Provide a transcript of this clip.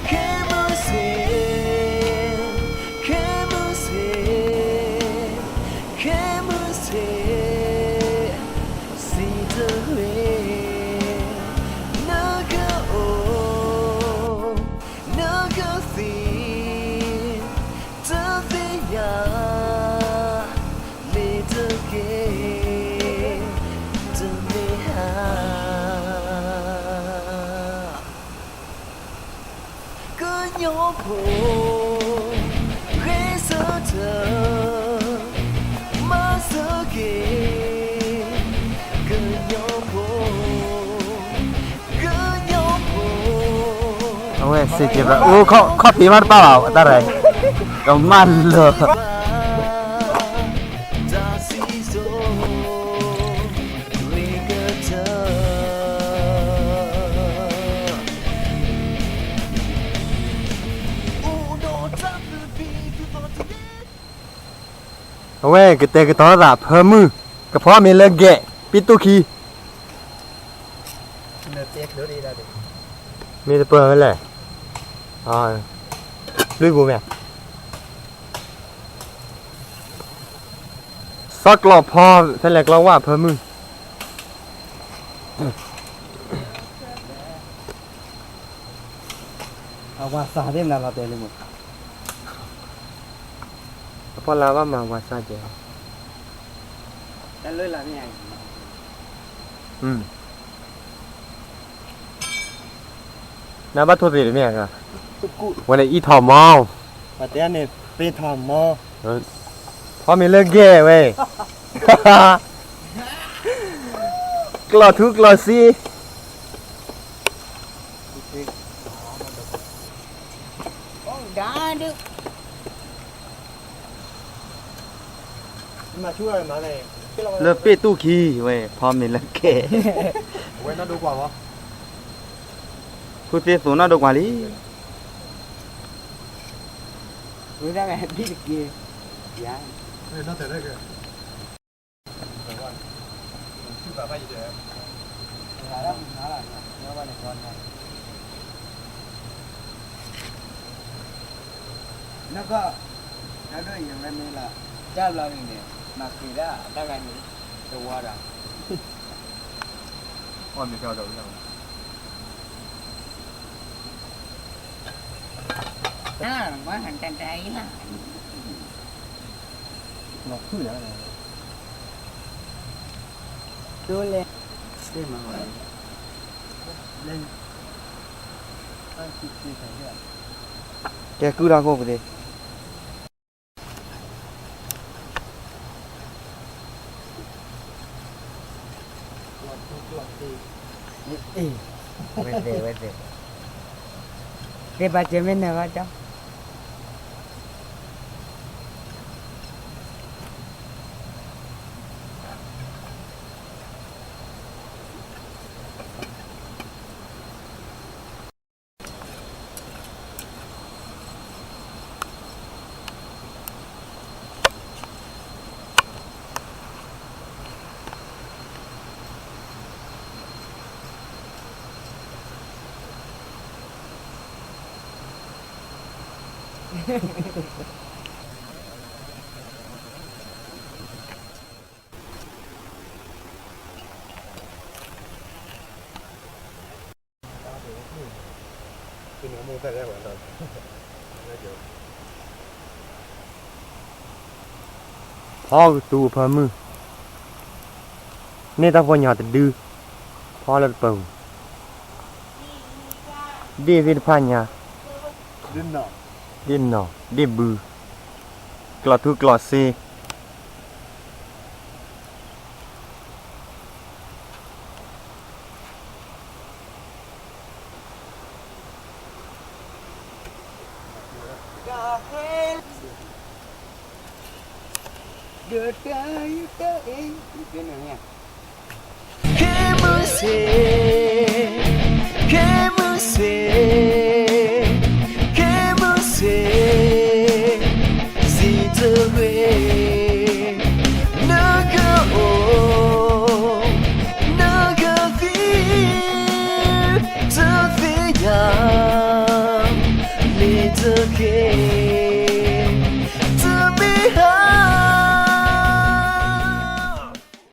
ခဲမုၢ်ဆ့ၣ်, ခဲမုၢ်ဆ့ၣ်, ခဲမုၢ်ဆ့ၣ်, စံးတဂ့ၤ, နကအိၣ်, နကသံ, တသ့ၣ်ညါ, မ့ၢ်တက့ၢ်, တမ့ၢ်ဧါ. ကညီဖိ ဂဲၤဆၢထၢၣ် မၤစၢၤက့ၤ ကညီဖိ ကညီဖိ အဝဲစ့ကဲဘၣ် အိၣ်ခီၣ်ပ့ၤမးတပၣ်ဘၣ် အတၢ်ရဲၣ် ကမၣ်လၢာ် တၢ်စံၣ်စိၤ ရ့ကတၢၢ် အိၣ်ဒီးတၢ်သဘံၣ်သဘုၣ် အဝဲကတဲာ်ကတီၤသးဖၢမုၢ် ကဖီမ့ၤလၢကဲး ပံတူၢ်ခံ မ့ၢ်တပၢၢ်ဝဲလဲၣ် လွံၢ်ပူၤမ့ၢ် စီကျီးဖီ ဖဲလဲၣ်ကျီးဝၣ်ဖၢမုၢ် အဝၤစၢ်သ့ၣ်မနုၤလီၤတဲာ်လံမး အဖီလာ်ဘၣ်မၤဝၤစၢ်ကဲး တၢ်လၢလၢ်မ့ၢ် နဘၣ်ထိၣ်သ့ၣ်တမ့ၢ်ဧါ ဝဲန့ၣ်အံၤထီၣ်မီ ပှၤတဲန့ၣ် ပ့ၤထီၣ်မီ ဖီမ့ၤလၢကဲးဝဲ ကျီၢ်ထူကျီၢ်စ့ လၢပ့ၣ်တူၢ်ခံဝဲ ဖီမ့ၤလၢကဲး ဖုသ့သိးနီၢ်ဒိကွၢ်လံ ဝဲဒၣ်ဒ်တက့ၢ် ယါ နက တၢ်ဒိၣ်ယံၤဝဲမ့ၢ်လီၤ တၢ်ဘျီန့ၣ်န့ၣ် မၤဃ့ဒၣ်တၢ်ဂၤန့ၣ် တဝီဒီး အီၣ်မ့ၤကဒီးဝဲဒၣ် လီၤဖုၣ်လီၤ ဒိလဲၣ် ကဲကုၢ်တၢ်ခိၣ်ပူၤသ့ အ့ၣ် ဝဲသ့ၣ် ဝဲသ့ၣ် သ့ၣ်ပာ်စၢၤမ့ၢ်နၢၤဘၣ်ကၠီ ဖီကတူၤဖၢမုၢ် န့ၢ်တၢ်ဖိညါတဒု ဖီလၢတပၢၤပူၤ ဒ့ၣ်သ့ၣ်တဖၣ်ညါ ဒ့ၣ်နီၢ် ဒ့ၣ်ဘု ကျီၢ်ထူကျီၢ်စ့ ဒီးတၢ်အံၤတၢ်အံၤ, ခဲမုၢ်ဆ့ၣ်, ခဲမုၢ်ဆ့ၣ်, ခဲမုၢ်ဆ့ၣ်, စံးတဂ့ၤ, နကအိၣ်, နကသံ, တသ့ၣ်ညါ, လ့ၤတက့ၢ်.